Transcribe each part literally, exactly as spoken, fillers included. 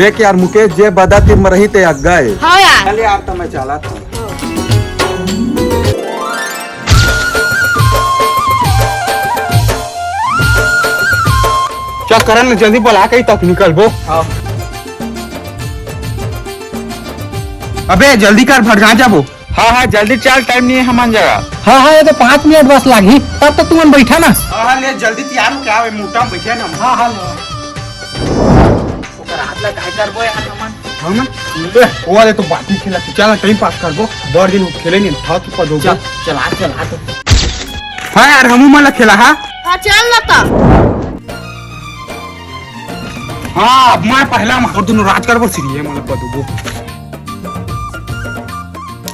देख यार मुकेश, जे बदा तीर म रही ते अग्गा ए। हाँ यार। चल यार, त मैं चलत हूँ। चल करन, जल्दी बला के तब निकलबो। हाँ। अबे जल्दी कर, भटगा जाबो। हाँ, हाँ, जल्दी चल, टाइम नहीं है हमन जगह। हाँ, हाँ, ये तो पाँच मिनट बस लागही, तब तो तुमन बैठा ना। हाँ, हाँ, ले जल्दी तैयार हो, क्या है, मोटा में बैठे ना। हाँ, हाँ, ले। ओकर हाथ ला काय करबो यार हमन? हमन? ए, वो वाले तो बात नहीं खेला, चल टाइम पास करबो, बड़ दिन खेले नहीं, था तू पदो। चल, चला, चला तो। हाँ यार, हमू मन ला खेला, हाँ? हाँ, चल ना ता। हाँ, अब मैं पहला मार दूँ, राज करबो, सीढ़ी है, मतलब, पदो।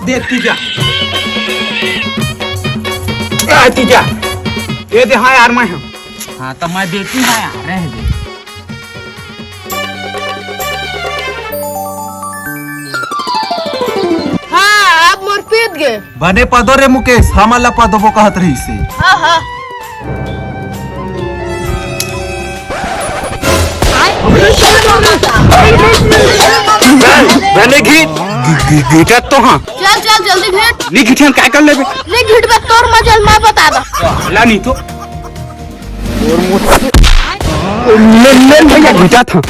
दे, तीजा। आ, तीजा। ये दे, हाँ यार, मैं हूँ। हाँ, तो मैं देती हूँ यार, रह दे। हाँ, अब मोर पीत गे। बने पदो रे मुकेश, हमन ला पदोबो कहत रहिस हे। हाँ, हाँ। बने घीट, घी-, घी-, घीटत तो हाँ। चल, चल, जल्दी घीट। नी घीटियन काय कर लेबे? नी घीटबे, तोर मजल मैं बता दा। ला नहीं तो। ले, ले भैया, घीटा था।